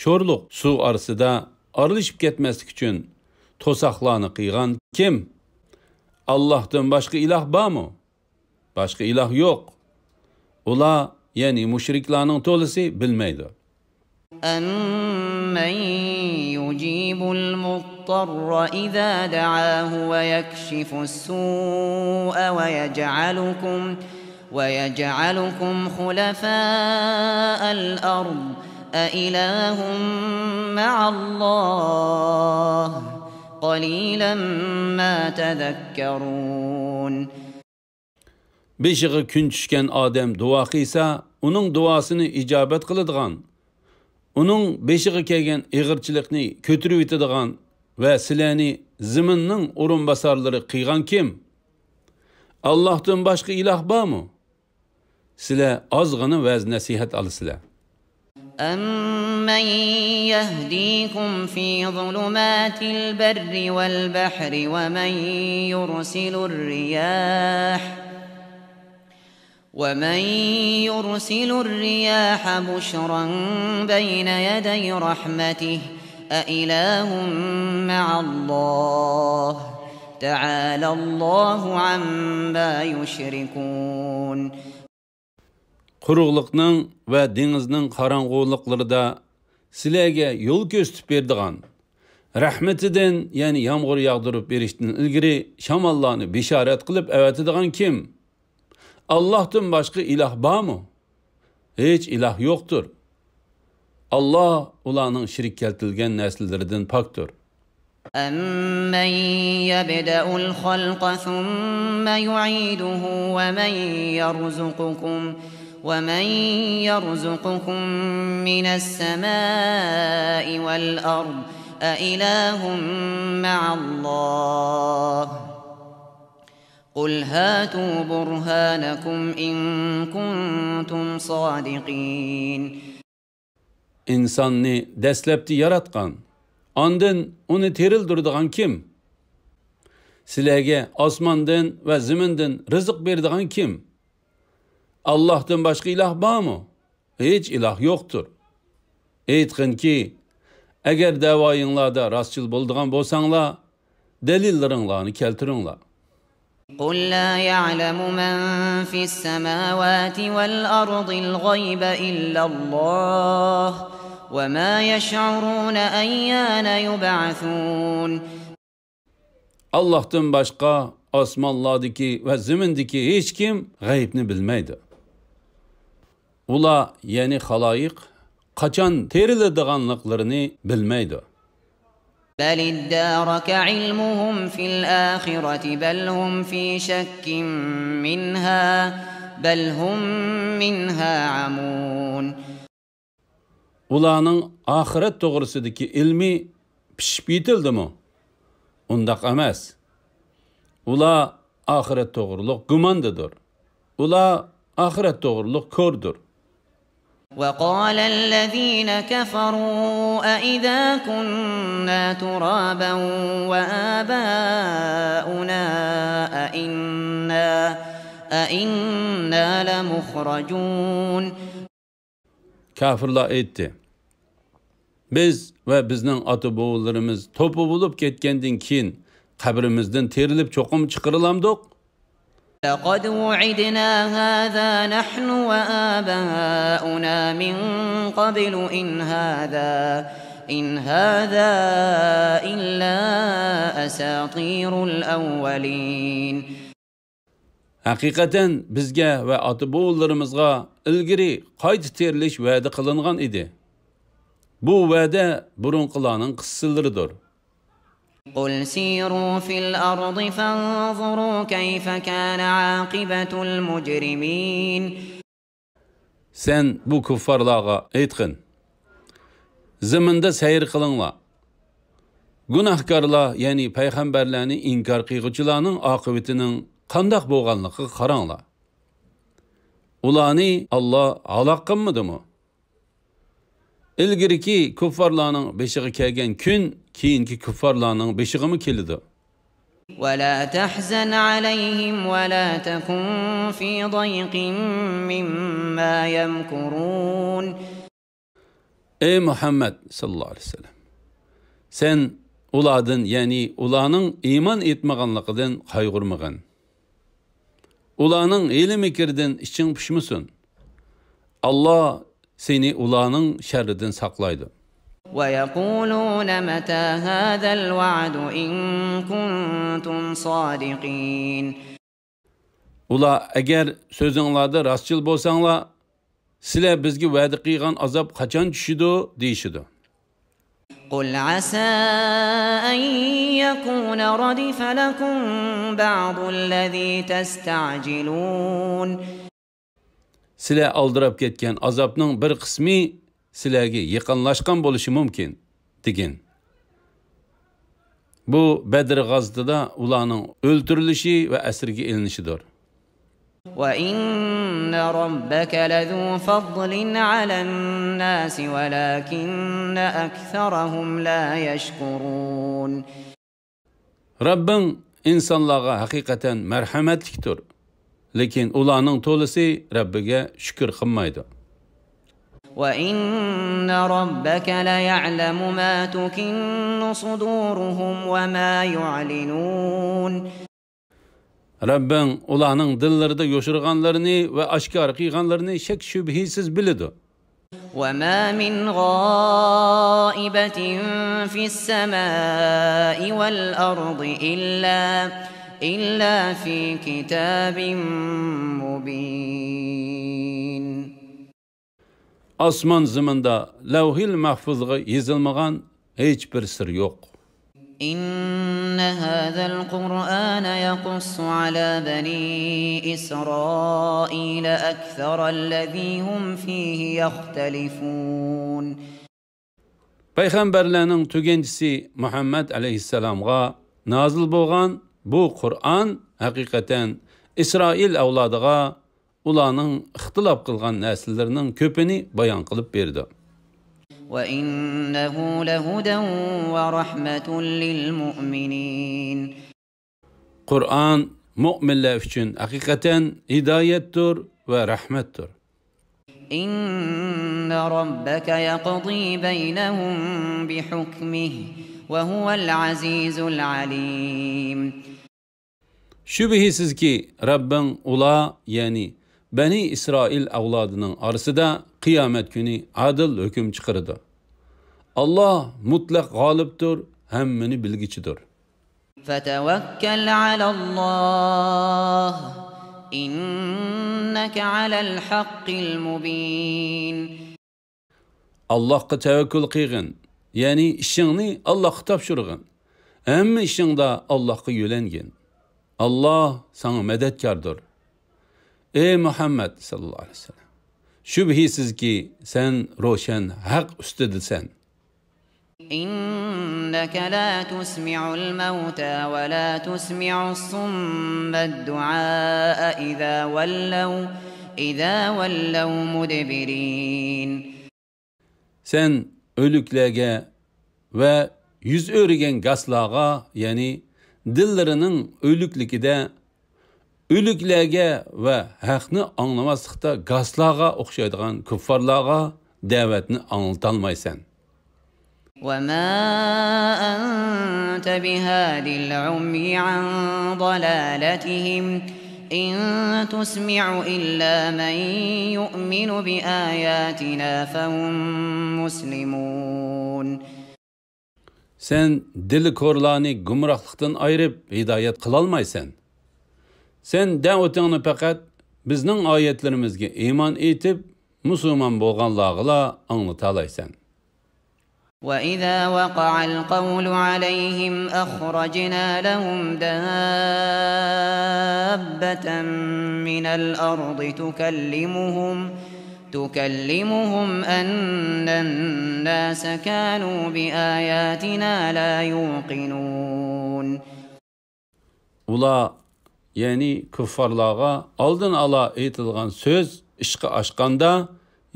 شورلۇق سۇ ئارىسىدا ئارىلىشىپ كەتمەسلىك ئۈچۈن توساقلارنى قىلغان كىم؟ ئاللاھتىن باشقا ئىلاھ بارمۇ؟ باشقا ئىلاھ يوق. ئۇلار، يەنى مۇشرىكلارنىڭ تولىسى بىلمەيدۇ. أَمَّن يُجِيبُ الْمُضْطَرَّ إِذَا دَعَاهُ وَيَكْشِفُ السُّوءَ وَيَجْعَلُكُمْ، وَيَجْعَلُكُمْ خُلَفَاءَ الْأَرْضِ أَإِلَٰهٌ مَّعَ اللَّهِ قَلِيلًا مَّا تَذَكَّرُونَ. بېشىغا كۈن چۈشكەن ئادەم دۇئا قىلسا، ئۇنىڭ دۇئاسىنى ئىجابەت قىلىدىغان، ئۇنىڭ بېشىغا كەلگەن ئېغىرچىلىقنى كۆتۈرۈۋېتىدىغان ۋە سىلەرنى زېمىننىڭ ئورۇنباسارلىرى قىلغان كىم؟ ئاللاھتىن باشقا ئىلاھ بارمۇ؟ سىلەر ئازغىنا ۋەز-نەسىھەت ئالىسىلەر. أَمَّن يَهْدِيكُمْ فِي ظُلُمَاتِ الْبَرِّ وَالْبَحْرِ وَمَن يُرْسِلُ الرِّيَاحَ وَمَن يُرْسِلُ الرِّيَاحَ بُشْرًا بَيْنَ يَدَيْ رَحْمَتِهِ أَإِلَٰهٌ مَّعَ اللَّهِ تَعَالَى اللَّهُ عَمَّا يُشْرِكُونَ. قۇرۇقلۇقنىڭ ۋە دېڭىزنىڭ قاراڭغۇلۇقلىرىدا سىلەرگە يول كۆرسىتىپ بېرىدىغان، رەھمىتىدىن، يەنى يامغۇر ياغدۇرۇپ بېرىشتىن ئىلگىرى شاماللارنى بېشارەت قىلىپ ئەۋەتىدىغان كىم؟ ئاللاھتىن باشقا ئىلاھ بارمۇ؟ ھېچ ئىلاھ يوقتۇر. ئاللاھ ئۇلارنىڭ شېرىك كەلتۈرگەن نەرسىلىرىدىن پاكتۇر. أَمَّن يَبْدَأُ الْخَلْقَ ثُمَّ يُعِيدُهُ وَمَن يَرْزُقُكُمْ، وَمَن يَرْزُقُكُم مِّنَ السَّمَاءِ وَالْأَرْضِ أَإِلَٰهٌ مَّعَ اللَّهِ قُلْ هَاتُوا بُرْهَانَكُمْ إِن كُنتُمْ صَادِقِينَ. ئىنساننى دەسلەپتە ياراتقان، ئاندىن ئۇنى تىرىلدۈرىدىغان كىم؟ سىلەرگە ئاسماندىن ۋە زېمىندىن رىزىق بېرىدىغان كىم؟ ئاللاھتىن باشقا ئىلاھ بارمۇ؟ ھېچ ئىلاھ يوقتۇر. ئېيتقىنكى، ئەگەر دەۋايىڭلاردا راستچىل بولىدىغان بولساڭلار، دەلىللىرىڭلارنى كەلتۈرۈڭلار. قُل لَّا يَعْلَمُ مَن فِي السَّمَاوَاتِ وَالْأَرْضِ الْغَيْبَ إِلَّا اللَّهُ وَمَا يَشْعُرُونَ أَيَّانَ يُبْعَثُونَ. ئاللاھتىن باشقا ئاسمانلاردىكى ۋە زېمىندىكى ھېچكىم غەيىبنى بىلمەيدۇ. ئۇلار، يەنى خالايىق، قاچان تىرىلىدىغانلىقلىرىنى بىلمەيدۇ. بل ادارك علمهم في الآخرة بل هم في شك منها بل هم منها عمون. ئۇلارنىڭ ئاخىرەت توغرىسىدىكى ئىلمى پىشىپ يېتىلدىمۇ؟ ئۇنداق ئەمەس. ئۇلار ئاخىرەت توغرۇلۇق گۇماندىدۇر. ئۇلار ئاخىرەت توغرۇلۇق كوردۇر. وقال الذين كفروا أإذا كنا ترابا وآباؤنا أإنا أإنا لمخرجون. كاپىرلار ئېيتتى: بىز ۋە بىزنىڭ ئاتا-بوۋىلىرىمىز توپا بولۇپ كەتكەندىن كېيىن قەبرىمىزدىن تىرىلىپ چوقۇم چىقىرىلامدۇق؟ لقد وعدنا هذا نحن وآباؤنا من قبل إن هذا إن هذا إلا أساطير الأولين. ھەقىقەتەن بىزگە ۋە ئاتا-بوۋىلىرىمىزغا ئىلگىرى قايتا تىرىلىش ۋەدە قىلىنغان ئىدى. بۇ ۋەدە بۇرۇنقىلارنىڭ قىسسىلىرىدۇر. قل سيروا في الأرض فانظروا كيف كان عاقبة المجرمين. سەن بۇ كۇففارلارغا ئېيتقىن: زېمىندا سەير قىلىڭلار. گۇناھكارلار، يەنى پەيغەمبەرلەرنى ئىنكار قىلغۇچىلارنىڭ ئاقىۋىتىنىڭ قانداق بولغانلىقىغا قاراڭلار. ئۇلارنى ئاللا ھالاك قىلمىدىمۇ؟ ئىلگىرىكى كۇففارلارنىڭ بېشىغا كەلگەن كۈن كېيىنكى كۇففارلارنىڭ بېشىغىمۇ كېلىدۇ. ولا تحزن عليهم ولا تكن في ضيق مما يمكرون. ئەي مۇھەممەد ساللاللاھۇ ئەلەيھى ۋەسەللەم، سەن ئۇلاردىن، يەنى ئۇلارنىڭ ئىمان ئېيتمىغانلىقىدىن قايغۇرمىغىن. ئۇلارنىڭ ھىيلە-مىكرىدىن ئىچىڭ پۇشمىسۇن. ئاللا سېنى ئۇلارنىڭ شەررىدىن ساقلايدۇ. ويقولون متى هذا الوعد إن كنتم صادقين. ئۇلار ئەگەر سۆزۈڭلاردا راستچىل بولساڭلار، سىلەر بىزگە ۋەدە قىلغان ئازاب قاچان چۈشىدۇ؟ دېيىشىدۇ. قل عسى أن يكون ردف لكم بعض الذي تستعجلون. سىلەر ئالدىراپ كەتكەن ئازابنىڭ بىر قىسمى سىلەرگە يېقىنلاشقان بولۇشى مۇمكىن، دېگىن. بۇ بەدر غازىتىدا ئۇلارنىڭ ئۆلتۈرۈلۈشى ۋە ئەسىرگە ئېلىنىشىدۇر. وإن ربك لذو فضل على الناس ولكن أكثرهم لا يشكرون. رەببىڭ ئىنسانلارغا ھەقىقەتەن مەرھەمەتلىكتۇر، لېكىن ئۇلارنىڭ تولىسى رەببىگە شۈكۈر قىلمايدۇ. وإن ربك ليعلم ما تكن صدورهم وما يعلنون. رەببىڭ ئۇلارنىڭ دىللىرىدا يوشۇرغانلىرىنى ۋە ئاشكارا قىلغانلىرىنى شەك-شۈبھىسىز بىلىدۇ. وما من غائبة في السماء والأرض إلا إلا في كتاب مبين. ئاسمان زېمىندا لەۋھىل مەھفۇزغا يېزىلمىغان ھېچبىر سىر يوق. إن هذا القرآن يقص على بني إسرائيل أكثر الذي هم فيه يختلفون. پەيغەمبەرلەرنىڭ تۈگەنچىسى مۇھەممەد ئەلەيھىسسالامغا نازىل بولغان بۇ قۇرئان ھەقىقەتەن ئىسرائىل ئەۋلادىغا ئۇلارنىڭ ئىختىلاپ قىلغان نەرسىلىرىنىڭ كۆپىنى بايان قىلىپ بېرىدۇ. وإنه لهدى ورحمة للمؤمنين. قۇرئان مۆمىنلەر ئۈچۈن ھەقىقەتەن ھىدايەتتۇر ۋە رەھمەتتۇر. إن ربك يقضي بينهم بحكمه وهو العزيز العليم. شۈبھىسىزكى، رەببىڭ ئۇلار، يەنى بەنى ئىسرائىل ئەۋلادىنىڭ ئارىسىدا قىيامەت كۈنى ئادىل ھۆكۈم چىقىرىدۇ. ئاللا مۇتلەق غالىبتۇر، ھەممىنى بىلگۈچىدۇر. فتوكل على الله إنك على الحق المبين. ئاللاھقا تەۋەككۈل قىلغىن، يەنى ئىشىڭنى ئاللاھقا تاپشۇرغىن. ھەممە ئىشىڭدا ئاللاھقا يۆلەنگىن. ئاللاھ ساڭا مەدەتكاردۇر. ئەي مۇھەممەد ساللاللاھۇ ئەلەيھى ۋەسەللەم، شۈبھىسىزكى، سەن روشەن ھەق ئۈستىدىسەن. إنك لا تسمع الموتى ولا تسمع الصم الدعاء إذا ولوا، إذا ولوا مدبرين. سەن ئۆلۈكلەرگە ۋە يۈز ئۆرۈگەن گاسلارغا، يەنى دىللىرىنىڭ ئۆلۈكلۈكىدە ئۆلۈكلەرگە ۋە ھەقنى ئاڭلىماسلىقتا گاسلارغا ئوخشايدىغان كۇففارلارغا دەۋەتنى ئاڭلىتالمايسەن. وما أنت بهاد العمي عن ضلالتهم، إن تسمع إلا من يؤمن بآياتنا فهم مسلمون. سەن دىلى كورلارنى گۇمراھلىقتىن ئايرىپ ھىدايەت قىلالمايسەن. سەن دەۋىتىڭنى پەقەت بىزنىڭ ئايەتلىرىمىزگە ئىمان ئېيتىپ، مۇسۇلمان بولغانلارغىلا ئاڭلىتالايسەن. وإذا وقع القول عليهم أخرجنا لهم دابة من الأرض تكلمهم، تكلمهم أن الناس كانوا بآياتنا لا يوقنون. ئۇلار، يەنى كۇففارلارغا ئالدىن ئالا ئېيتىلغان سۆز ئىشقا ئاشقاندا،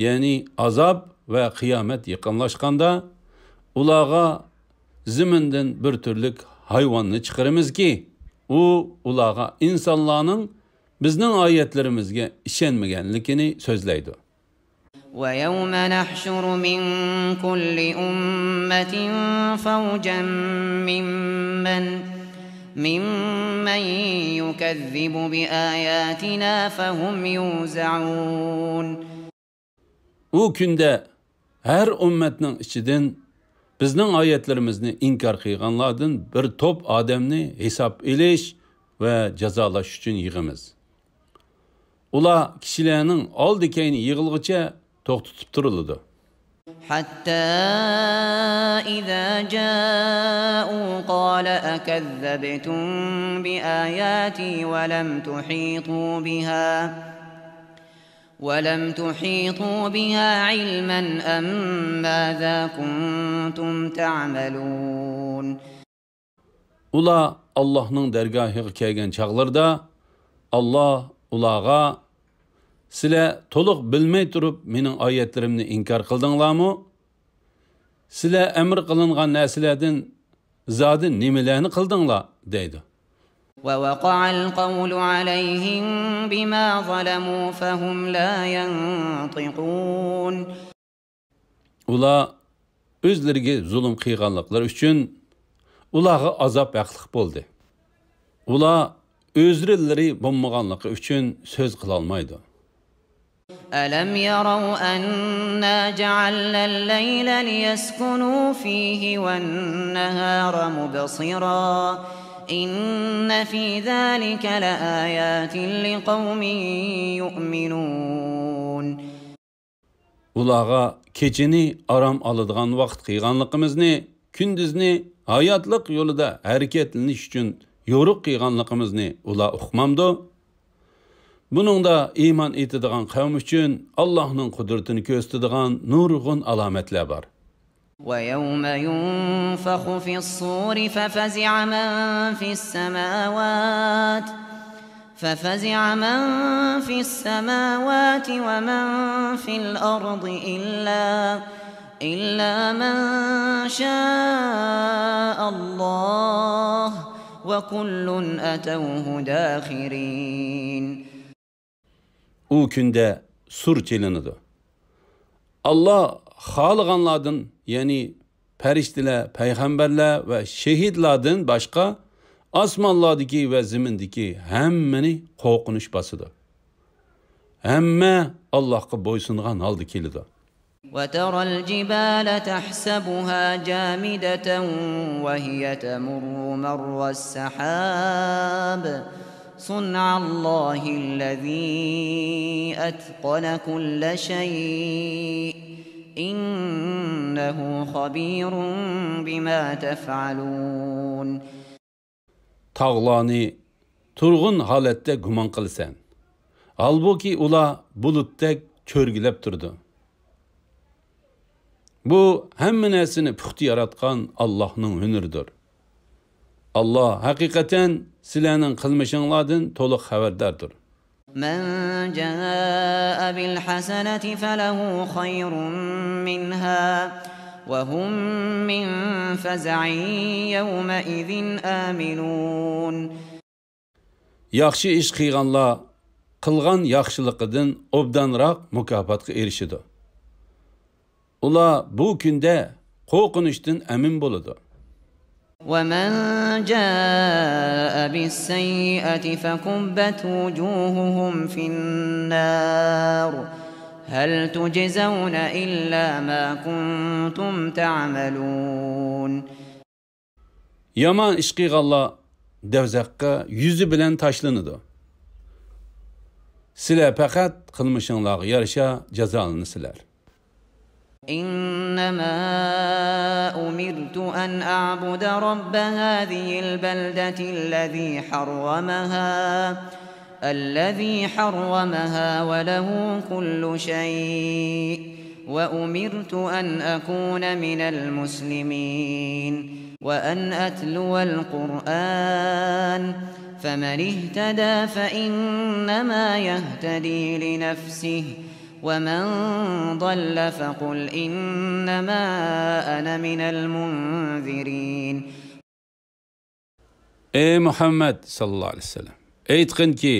يەنى ئازاب ۋە قىيامەت يېقىنلاشقاندا، ئۇلارغا زېمىندىن بىر تۈرلۈك ھايۋاننى چىقىرىمىزكى، ئۇ ئۇلارغا ئىنسانلارنىڭ بىزنىڭ ئايەتلىرىمىزگە ئىشەنمىگەنلىكىنى سۆزلەيدۇ. ويوم نحشر من كل أمة فوجا ممن، ممن يكذب بآياتنا فهم يوزعون. ئۇ كۈندە ھەر ئۈممەتنىڭ ئىچىدىن بىزنىڭ ئايەتلىرىمىزنى ئىنكار قىلغانلاردىن بىر توپ ئادەمنى ھېساب ئېلىش ۋە جازالاش ئۈچۈن يىغىمىز. ئۇلار كىشىلەرنىڭ ئالدى-كەينى يىغىلغۇچە توختىتىپ تۇرۇلىدۇ. حتى إذا جاءوا قال أكذبتم بآياتي ولم تحيطوا بها، ولم تحيطوا بها علما أم ماذا كنتم تعملون. ئۇلار ئاللاھنىڭ دەرگاھىغا كەلگەن چاغلىرىدا، ئاللاھ ئۇلارغا، سىلەر تولۇق بىلمەي تۇرۇپ مېنىڭ ئايەتلىرىمنى ئىنكار قىلدىڭلارمۇ؟ سىلەر ئەمر قىلىنغان نەرسىلەردىن زادى نېمىلەرنى قىلدىڭلار؟ دەيدۇ. ووقع القول عليهم بما ظلموا فهم لا ينطقون. ئۇلار ئۆزلىرىگە زۇلۇم قىلغانلىقلىرى ئۈچۈن ئۇلارغا ئازاب ھەقلىق بولدى. ئۇلار ئۆزرىلىرى بولمىغانلىقى ئۈچۈن سۆز قىلالمايدۇ. ألم يروا أنا جعلنا الليل ليسكنوا فيه والنهار مبصرا إن في ذلك لآيات لقوم يؤمنون. ئۇلارغا كېچىنى ئارام ئالىدىغان ۋاقىت قىلغانلىقىمىزنى، كۈندۈزنى ھاياتلىق يولىدا ھەرىكەتلىنىش ئۈچۈن يورۇق قىلغانلىقىمىزنى ئۇلار ئۇقمامدۇ؟ بۇنىڭدا ئىمان ئېيتىدىغان قەۋم ئۈچۈن ئاللاھنىڭ قۇدرىتىنى كۆرسىتىدىغان نۇرغۇن ئالامەتلەر بار. ويوم ينفخ في الصور ففزع من في السماوات، ففزع من في السماوات ومن في الأرض إلا، إلا من شاء الله وكل أتوه داخرين. ئۇ كۈندە سۇر چېلىنىدۇ. ئاللا خالىغانلاردىن، يەنى پەرىشتىلەر، پەيغەمبەرلەر ۋە شېھىتلاردىن باشقا ئاسمانلاردىكى ۋە زېمىندىكى ھەممىنى قورقۇنچ باسىدۇ. ھەممە ئاللاھقا بويسۇنغان ھالدا كېلىدۇ. وترى الجبال تحسبها جامدة وهي تمر مر السحاب صنع الله الذي أتقن كل شيء إنه خبير بما تفعلون. تاغلارنى تۇرغۇن ھالەتتە گۇمان قىلىسەن. ھالبۇكى، ئۇلار بۇلۇتتەك چۆرگىلەپ تۇرىدۇ. بۇ ھەممە نەرسىنى پۇختا ياراتقان ئاللاھنىڭ ھۈنىرىدۇر. ئاللاھ ھەقىقەتەن سىلەرنىڭ قىلمىشىڭلاردىن تولۇق خەۋەرداردۇر. من جاء بالحسنة فله خير منها وهم من فزع يومئذ آمنون. ياخشى ئىش قىلغانلار قىلغان ياخشىلىقىدىن ئوبدانراق مۇكاپاتقا ئېرىشىدۇ. ئۇلار بۇ كۈندە قورقۇنچتىن ئەمىن بولىدۇ. ومن جاء بالسيئة فكبت وجوههم في النار هل تجزون إلا ما كنتم تعملون. يامان ئىش قىلغانلار دوزاخقا يۈزى بىلەن تاشلىنىدۇ. سىلەر پەقەت قىلمىشىڭلارغا يارىشا جازالىنىسىلەر. إنما أمرت أن أعبد رب هذه البلدة الذي حرمها الذي حرمها وله كل شيء وأمرت أن أكون من المسلمين وأن أتلو القرآن فمن اهتدى فإنما يهتدي لنفسه ومن ضل فقل إنما أنا من المنذرين. ئەي مۇھەممەد ساللاللاھۇ ئەلەيھى ۋەسەللەم، ئېيتقىنكى،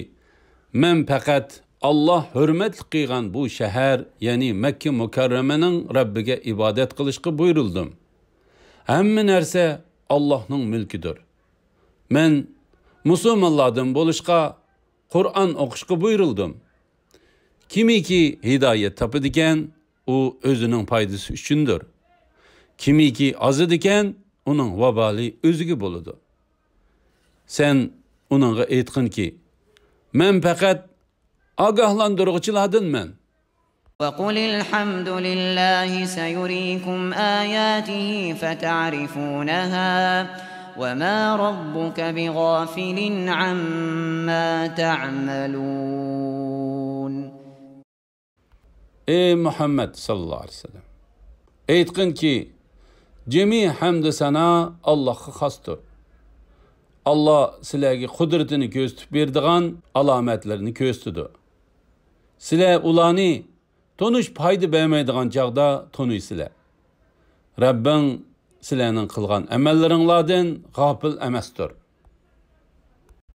مەن پەقەت ئاللاھ ھۆرمەتلىك قىلغان بۇ شەھەر، يەنى مەككە مۇكەررەمىنىڭ رەببىگە ئىبادەت قىلىشقا بۇيرۇلدۇم. ھەممە نەرسە ئاللاھنىڭ مۈلكىدۇر. مەن مۇسۇلمانلاردىن بولۇشقا، قۇرئان ئوقۇشقا بۇيرۇلدۇم. كىمكى ھىدايەت تاپىدىكەن، ئۇ ئۆزىنىڭ پايدىسى ئۈچۈندۇر. كىمكى ئازىدىكەن، ئۇنىڭ ۋابالى ئۆزىگە بولىدۇ. سەن ئۇنىڭغا ئېيتقىنكى، مەن پەقەت ئاگاھلاندۇرغۇچىلاردىنمەن. وقل الحمد لله سيريكم آياته فتعرفونها وما ربك بغافل عما تعملون. ئەي مۇھەممەد ساللاللاھۇ ئەلەيھى ۋەسەللەم، ئېيتقىنكى، جىمى ھەمدۇ سانا ئاللاھقا خاستۇر. ئاللاھ سىلەرگە قۇدرىتىنى كۆرسىتىپ بېرىدىغان ئالامەتلىرىنى كۆرسىتىدۇ. سىلەر ئۇلارنى تونۇش پايدا بەرمەيدىغان چاغدا تونۇيسىلەر. رەببىڭ سىلەرنىڭ قىلغان ئەمەللىرىڭلاردىن غاپىل ئەمەستۇر.